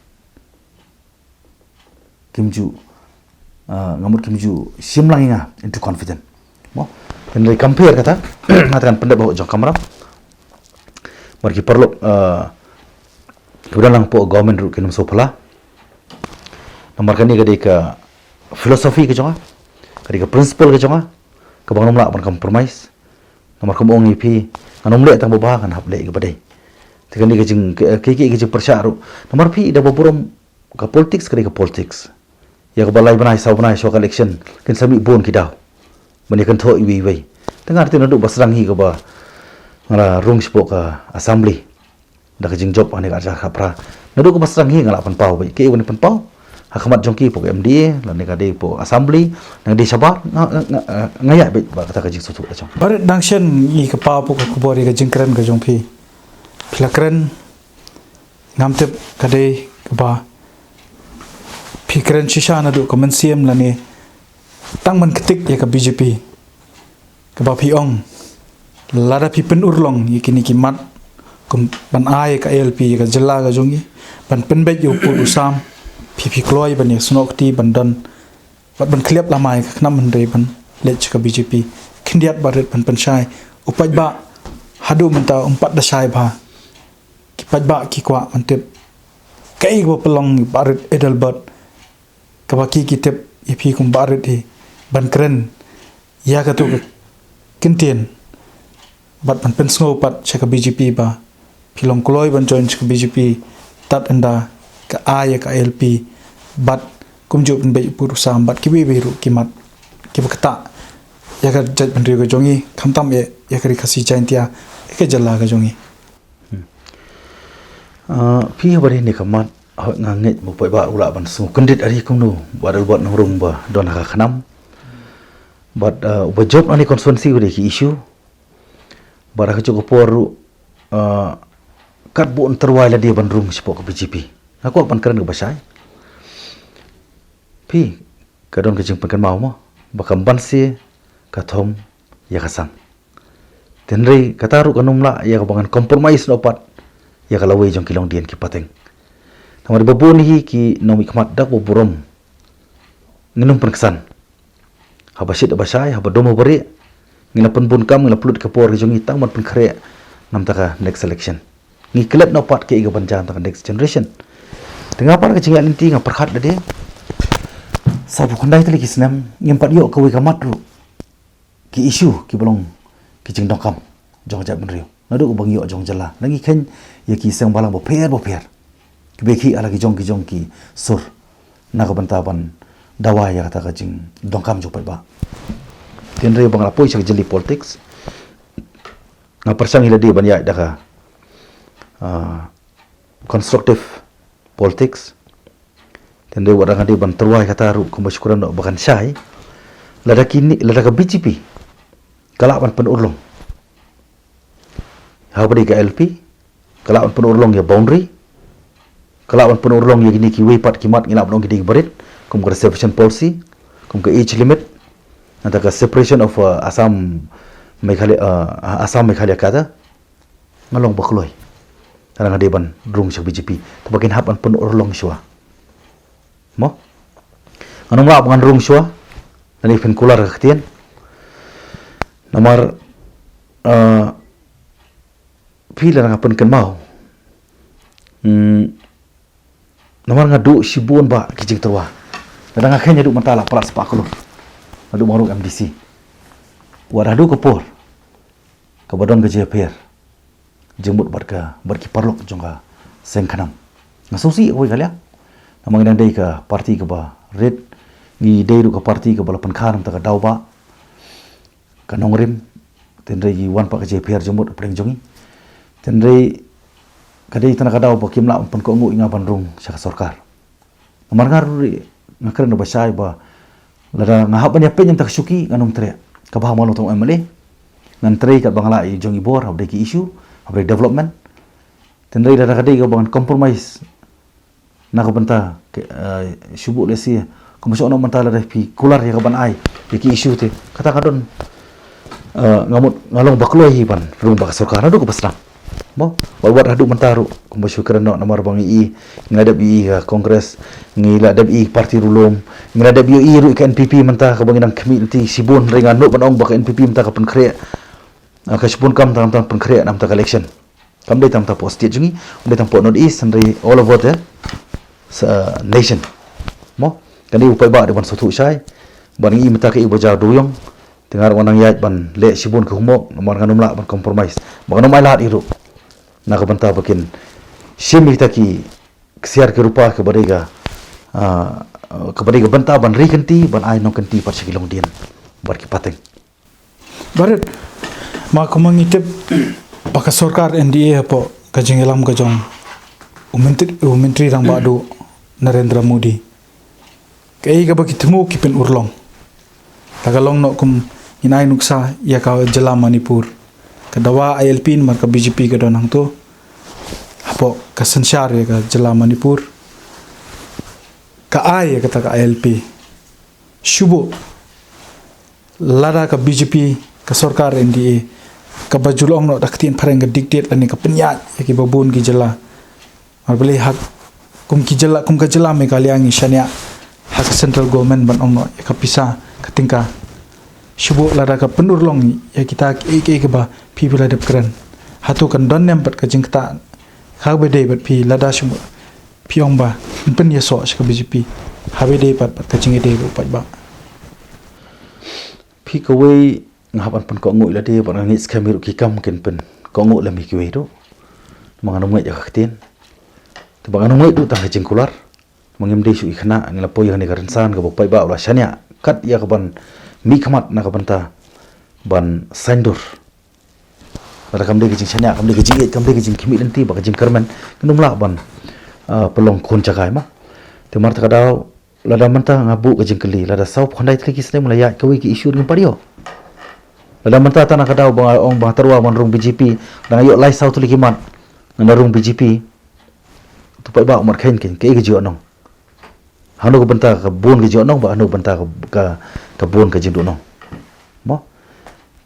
Kim ju, ah, nga mut kim ju shim lang ïa nga into confident mo. Hynrei compare kata, nga te ngan pyndep hapoh jong kamra. Namar ki paralok, ah, kiba don lang hapoh government ruh kin ym sngewphylla. Namar kane ka dei ka philosophy ka jong nga, ka dei ka principle ka jong nga, kaba ngan ym lah ban compromise. Namar kumba ong ïa phi, ngan ym leh tang ba bha, ngan hap leh ïa kaba dei. Te kane ka jing, ka, ka, ka, ka jingpyrshah ruh. Namar phi da ba burom ka politics ka dei ka politics. Ïa kaba lai bnai saw bnai shuwa ka election kin sa mih bun ki daw ban ïakynthoh iwei iwei. Te nga te naduh ba sdang hi kaba nga la rung shapoh ka assembly da ka jingjop ha kane ka arhajar khatphra, naduh kaba sdang hi nga la pynpaw beit. Kaei ba nga pynpaw ha khmat jong ki hapoh ka M D A lane ka dei hapoh assembly, nga dei shabar, nga, nga, nga, nga ïaid beit bad kata ka jingsngewthuh ka jong. Barit, dang shen ngi ka paw hapoh ka khubor ïa ka jingkren ka jong phi. Phi la kren, ngam tip ka dei kaba phi kren shisha naduh ka mynsiem lane tang ban ktik ïa ka B J P, kaba phi ong lada phi pynurlong ïa kine ki mat kum ban ai ïa ka I L P ïa ka jylla ka jong ngi, ban pynbeit ïa u pud u sam, phi, phi kloi ban ïasnoh kti ban don bad ban khyllap lama ïa ka khnam, hynrei ban leit sha ka B J P khyndiat. Barit, ban pynshai, u paidbah haduh mynta um pat da shai bha. Ki paidbah ki kwah ban tip kaei kaba pynlong ïa Bah Rit Adelbert, kaba ki, ki tip ïa phi kum Bah Rit hi ban kren ïa kato ka kyntien bad ban pynsngew pat sha ka B J P ba Phi long kloi ban join sha ka B J P tad ynda ka ai ïa ka I L P bad kumjuh pynbeit pud u sam bad kiwei kiwei ruh ki mat kiba ktah ïa ka jaitbynriew ka jong ngi, khamtam ïa, ïa ka Ri Khasi Jaiñtia, ïa ka jylla ka jong ngi. Ah, phi haba dei ne ka mat, hooid nga ngeit ba u paidbah u lah ban sngewkyndit ari kumno, bad u Albert Nongrung ba don ha ka khnam. Bad, ah, uba jop na ne constituency ba dei ki issue. Bad ha kajuh ka por ruh, ah, katba un tyrwa ïa lade ban rung shapoh ka B J P. Nga kwah ban kren kaba shai. Phi, ka don ka jingpynkynmaw mo, ba kam banse ka thom ïa ka sang. Te hynrei kata ruh kan ym lah ïa kaba ngan compromise noh pat ïa ka lawei jong ki longdien ki pateng. Namar ba bun hi ki nongmihkhmat dak ba burom ngin ym pynksan. Haba shit haba shai, haba dum haba rieh, ngi la pynbun kam, ngi la pynlut ka por ka jong ngi tang ban pynkhreh na bynta ka next election. Ngi klet noh pat kaei kaban jia na bynta ka next generation. Te nga pat ka jingïaid lynti nga pyrkhat lade, sa phew khyndai tylli ki snem ngim pat ïoh kawei ka mat ruh ki issue kiba long ki jingdonkam jong ka jaitbynriew. Naduh kaba ngi ïoh jong jylla, la ngi kheiñ ïa ki seng bhalang bapher bapher kiba ïakhih ha la ki jong ki jong ki sur na ka bynta ban dawa ïa kata ka jingdonkam jong u paidbah. Te hynrei ba nga la poi sha ka jylli politics, nga pyrshang hi lade ban ïaid da ka, ah, constructive politics. Te hynrei wat la nga dei ban tyrwa ïa kata ruh, kumba shu kren noh ba kan shai, lada kine, lada ka B J P ka lah ban pynurlong, haba dei ka I L P, ka lah ban pynurlong ïa boundary, ka lah ban pynurlong ïa kine kiwei pat ki mat ngi lah ban ong ki dei kiba rit, kum ka reservation policy, kum ka age limit, nangta ka separation of, uh, Assam Meghalaya, uh, Assam Meghalaya katta. Nga long ba kloi lada nga dei ban rung sha B J P, te ba kin hap ban pynurlong shuwa. Mo? Ngan ym lah ba ngan rung shuwa lada phin kular ka ktien. Namar, ah, phi, lada nga pynkynmaw, hmm, namar nga duh shibun bah ki jingtyrwa. Lada nga kheiñ haduh mynta la palat spah klur, haduh ba nga rung M D C. Wat haduh ka por kaba don ka jingïapher jingmut bad ka, bad ki paralok jong ka seng khnam, nga sngewsih kawei ka liang. Namar ngi dang dei ka party kaba rit, ngi dei ruh ka party kaba la pynkha na bynta ka daw bah, ka nongrim. Te hynrei ki wan pat ka jingïapher jingmut hapdeng jong ngi. Te hynrei ka dei tang ka daw ba kim lah ban pynkohnguh ïa nga ban rung sha ka sorkar. Namar nga ruh nga kren da ba shai ba lada nga hap ban ïapeit na bynta ka shuki ngan ym treh. Kaba ha nga long tang M L A, ngan trei katba nga lah ïa jong i bor, haba dei ki issue, haba dei development. Te hynrei lada ka dei kaba ngan compromise na ka bynta ka, eh, shu buh lehse, kumba shu ong mynta, lada phi kular ïa ka ban ai ïa ki issue te, kata ka don, eh, nga mut nga long ba kloi hi ban rung bad ka sorkar naduh kaba sdang. Mo, wat, wat haduh mynta ruh, kumba shu kren noh, namar ba ngi i, ngi la dep i ka Congress, ngi la dep i party ruh lum, ngi la dep i ruh ka N P P mynta, kaba ngi dang khmih lynti shibun, hynrei nga nud ban ong ba ka N P P mynta ka pynkhreh, ah, ka shibun kam tang, tang pynkhreh na bynta ka election. Kam dei tang hapoh state jong ngi, kam dei tang hapoh North East, hynrei all over the, uh, nation. Mo, kane u paidbah dei ban sngewthuh shai. Ba ngi i mynta kaei ba jia ha Dewïong, te nga ruh nga nang ïaid ban leh shibun ki homework, namar ngan ym lah ban compromise, ba ngan ym ailad hi ruh na ka bynta ba kin shim ïa kita ki ksiar ki rupa kaba dei ka, ah, kaba dei ka bynta ban ri kynti, ban ai nongkynti pat sha ki longdien bad ki pateng. Barit, ma kumba ngi tip ba ka sorkar N D A hapoh ka jingïalam ka jong u Myntri, u Myntri Rangbah Duh Narendra Modi, kaei kaba ki thmu ki pynurlong. Te ka long noh kum ngin ai nuksa ïa ka jylla Manipur. Ka dawa I L P namar ka B J P ka don hangto. Hapoh ka synshar ïa ka jylla Manipur, ka ai ïa kata ka I L P. Shu buh lada ka B J P, ka sorkar N D A, kaba ju long noh da ka ktien phareng ka dictate lane ka pynïaid ïa kiba bun ki jylla. Namar balei ha kum ki jylla, kum ka jylla Meghalaya ngi shaniah ha ka central government ban ong noh ïa ka pisa, ka tyngka. Shu buh lada ka pynurlong ïa kita kiei kiei kiba phi, phi la dep kren. Hato kan don ne em pat ka jingktah kaba dei bad phi lada shu buh phi ong ba phin pynïasoh sha ka B J P, haba dei pat, pat ka jingïadei bad u paidbah? Phi, kawei nga hap ban pynkohnguh ïa lade, bad nga ngeit skhem hi ruh ki kam kin pynkohnguh lem ïa kiwei ruh. Ma ngan ym ngeit ïa ka ktien. Te ba ngan ym ngeit ruh tang ka jingkular. Ma ngim dei shuh i khynnah, ngi la poi ïa kane ka rynsan kaba u paidbah u la shaniah kat ïa kaban mihkhmat na ka bynta ban saiñdur. Lada kam dei ka jingshaniah, kam dei ka jingïeit, kam dei ka jingkhmih lynti bad ka jingkyrmen, ngin ym lah ban, ah, pynlong khun jaka ma. Te mar ta ka daw, lada mynta nga buh ka jingkylli, lada saw phew khyndai tylli ki snem la ïaid kawei ka issue, ngim pat ïoh. Lada mynta tang na ka daw ba nga ong ba nga tyrwa ban rung B J P, lada nga ïoh lai saw tylli ki mat ngan da rung B J P, to paidbah u mat kheiñ kheiñ kaei ka jingïohnong. Hangno ka bynta ka bun ka jingïohnong bad hangno ka bynta ka, ka, ka bun ka jingduhnong. Mo?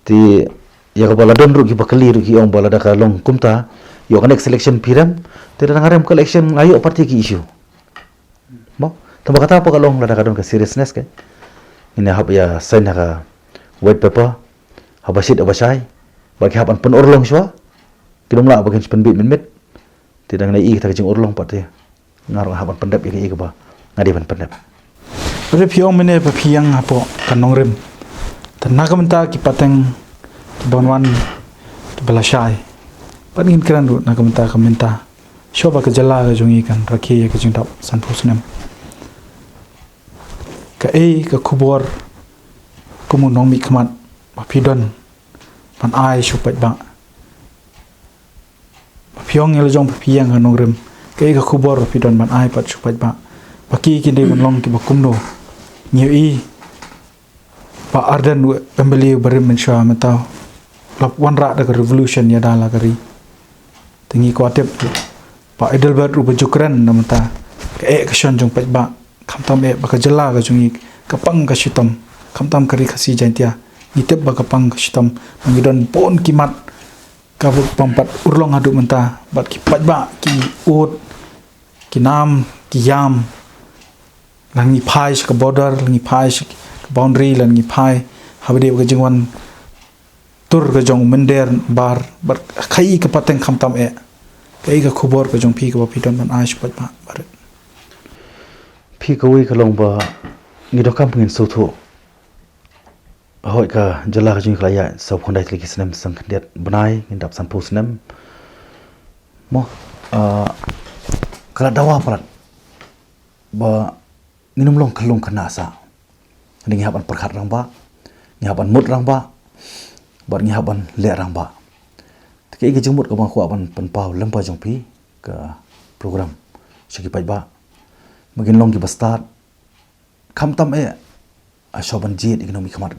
Te ïa kaba la don ruh kiba kylli ruh ki ong ba lada ka long kumta, ïoh ka next election phi rem, te lada nga rem ka election nga ïoh party ki issue. Mo? Tangba kata pat ka long lada ka don ka seriousness, ke ngin ïa hap ïa sign ha ka white paper haba shit haba shai, ba ki hap ban pynurlong shuwa, kin ym lah ba kin pynbit mynmiet. Te dang na i kata ka jingurlong pat te nga ruh nga hap ban pyndep ïa kaei kaba nga dei ban pyndep. Hynrei phi ong mynne ba phi ïeng hapoh ka nongrim, te na ka bynta ki pateng kiba wan wan kiba la shai, pat ngin kren ruh na ka bynta ka mynta, shuwa ba ka jylla ka jong ngi kan rakhe ïa ka jingdap sanphew snem. Kaei ka khubor kum u nongmihkhmat ba phi don ban ai sha u paidbah? Ba phi ong ïa la jong ba phi ïeng ha nongrim, kaei ka khubor ba phi don ban ai pat sha u paidbah? Ba ki kin dei ban long kiba kumno? Ngi ïohi Bah Ardent, u M L A uba rim mynshuwa mynta, la wanrah da ka revolution ïa da la ka ri. Te ngi kwah tip ruh, Bah Adelbert ruh ba ju kren na mynta, ka eh ka shon jong paidbah, khamtam eh ba ka jylla ka jong ngi ka pang ka shitom, khamtam ka Ri Khasi Jaiñtia. Ngi tip ba ka pang ka shitom, ba ngi don bun ki mat kaba bym pat urlong haduh mynta, bad ki paidbah ki ud, ki nam, ki ïam. Lada ngi phai sha ka border, lada ngi phai sha ka boundary, lada ngi phai haba dei ka jingwan tur ka jong u mynder bar, bad kaei ka pateng khamtam eh. Kaei ka khubor ka jong phi kaba phi don ban ai sha u paidbah barit? Phi, kawei ka long ba ngi donkam ngin sngewthuh. Hooid, ka jylla ka jong ngi ka la ïaid saw phew khyndai tylli ki snem, san khyndiat bnai ngin dap sanphew snem. Mo, ah, ka la dawa palat ba ngin ym long khyllung khynnah sah. Ngi hap ban pyrkhat rangbah, ngi hap ban mut rangbah, bad ngi hap ban leh rangbah. Te kaei ka jingmut kaba nga kwah ban pynpaw lyngba jong phi ka program sha ki paidbah, ba ngin long kiba stad, khamtam eh, ah, shuwa ban jied ïa ki nongmihkhmat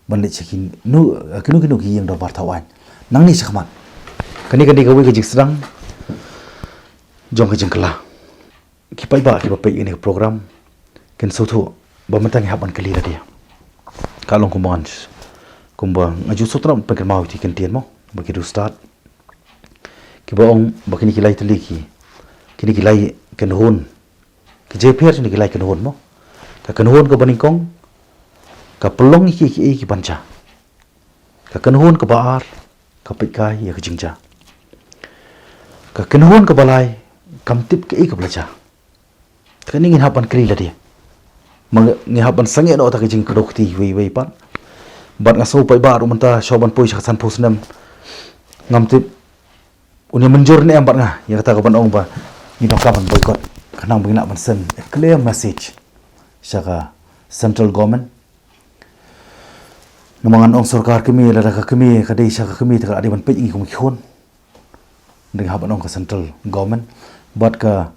ban leit sha kino, ah, kino kino ki ïing dorbar thaw aiñ nangne shakhmat. Kane ka dei kawei ka jingsdang jong ka jingkylla. Ki paidbah kiba peit ïa kane ka program kin sngewthuh ba mynta ngi hap ban kylli lade. Ka long kumba ngan, kumba nga ju sngewtynnat ban pynkynmaw ïa ki kyntien mo, ba ki riewstad kiba ong ba kine ki lai tylli ki, kine ki lai kynhun, ki jingpher jong kine ki lai kynhun mo. Ka kynhun kaba nyngkong ka pynlong ïa kiei kiei kiban jia. Ka kynhun kaba ar ka peit kai ïa ka jingjia. Ka kynhun kaba lai kam tip kaei kaba la jia. Te kane ngin hap ban kylli lade. Ma ngi hap ban sangeh noh ïa ka jingkdew kti iwei iwei pat. Bad nga sngew paidbah ruh mynta shuwa ban poi sha ka sanphew snem, ngam tip un ïa mynjur ne em bad nga ïa kata kaban ong ba ngi donkam ban boycott, khnang ba ngin lah ban send a clear message sha ka central government. Namar ngan ong sorkar kmie, lada ka kmie ka dei sha ka kmie, te ka la dei ban peit ïa ngi kum ki khun. Dei nga hap ban ong ka central government bad ka,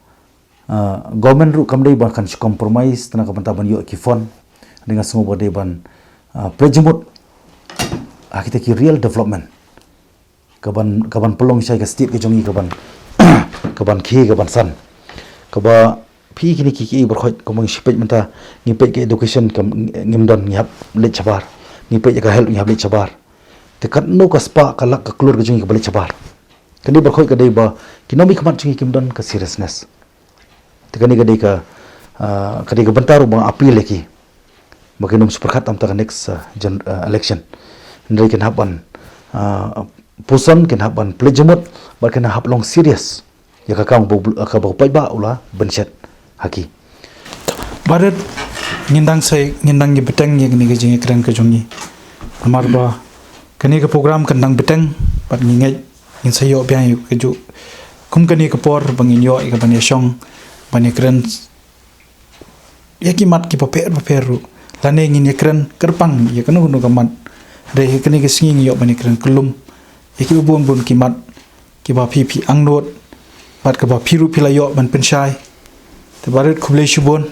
ah, government ruh kam dei ba kan shu compromise tang na ka bynta ban ïoh ki fund. Dei nga sngew ba dei ban, ah, pynjemut ha kita ki real development kaban, kaban pynlong shai ka state ka jong ngi kaban, kaban khie kaban san. Kaba phi, kine ki, ki baroh khoit kumba ngi shu peit mynta, ngi peit ka education kam ngim don, ngi hap leit shabar. Ngi peit ka health, ngi hap leit shabar. Te katno ka spah ka lak ka klur ka jong ngi kaba leit shabar. Kane baroh khoit ka dei ba ki nongmihkhmat jong ngi kim don ka seriousness. Te kane ka dei ka, ah, ka dei ka bynta ruh ba nga appeal ïa ki ba kin ym shu pyrkhat tam ha ka next, ah, gen-, ah, election. Hynrei kin hap ban, ah, puson, kin hap ban pynjemut bad kin hap long serious ïa ka kam ba u, ka ba u paidbah u la bynshet ha ki. Barit, ngin dang sei, ngin dang ïa bteng ïa kane ka jingïakren ka jong ngi. Namar ba kane ka program kan dang bteng bad ngi ngeit Ngin sa ïoh biang ïa kajuh kum kane ka por ba ngin ïoh ïa ka ban ïashong, ban ïakren ïa ki mat kiba pher bapher ruh, lane ngin ïakren kyrpang ïa kano kano ka mat. Hynrei ha kane ka sngi ngi ïoh ban ïakren kyllum ïa kiba bun bun ki mat kiba phi phi angnud bad kaba phi ruh phi la ïoh ban pynshai. Te barit khublei shibun.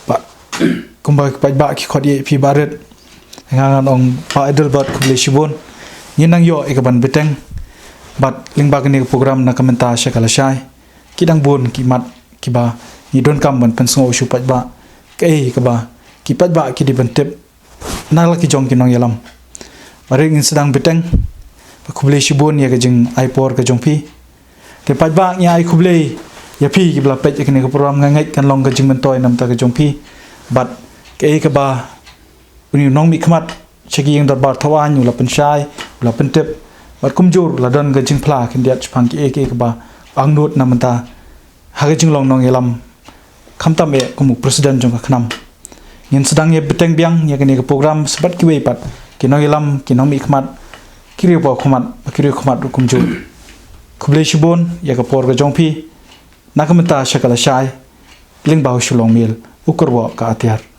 Ba kumba ki paidbah ki khot ïa phi barit, nga ngan ong Bah Adelbert khublei shibun. Ngin nang ïoh ïa ka ban bteng bad lyngba kane ka program na ka mynta sha ka lashai, ki dang bun ki mat kiba ngi donkam ban pynsngew sha u paidbah, kaei kaba ki paidbah ki dei ban tip na la ki jong ki nongïalam. Barit ngin sdang bteng. Ba khublei shibun ïa ka jingai por ka jong phi. Te paidbah ngi ai khublei ïa phi kiba la peit ïa kane ka program. Nga ngeit kan long ka jingmyntoi na ka bynta ka jong phi. Bad kaei kaba uni u nongmihkhmat sha ki ïing dorbar thawaiñ u la pynshai, u la pyntip, bad kumjuh la don ka jingphla khyndiat shaphang kiei kiei kaba angnud na ka bynta ha ka jinglong nongïalam, khamtam eh kum u president jong ka KHNAM. Ngin sdang ïa bteng biang ïa kane ka program sa bad kiwei pat ki nongïalam, ki nongmihkhmat, ki riewpawkhmat, ki riewkhmat ruh kumjuh. Khublei shibun ïa ka por ka jong phi. Na ka mynta sha ka lashai, lyngba u Shillong Mail, u kyrwoh ka atiar.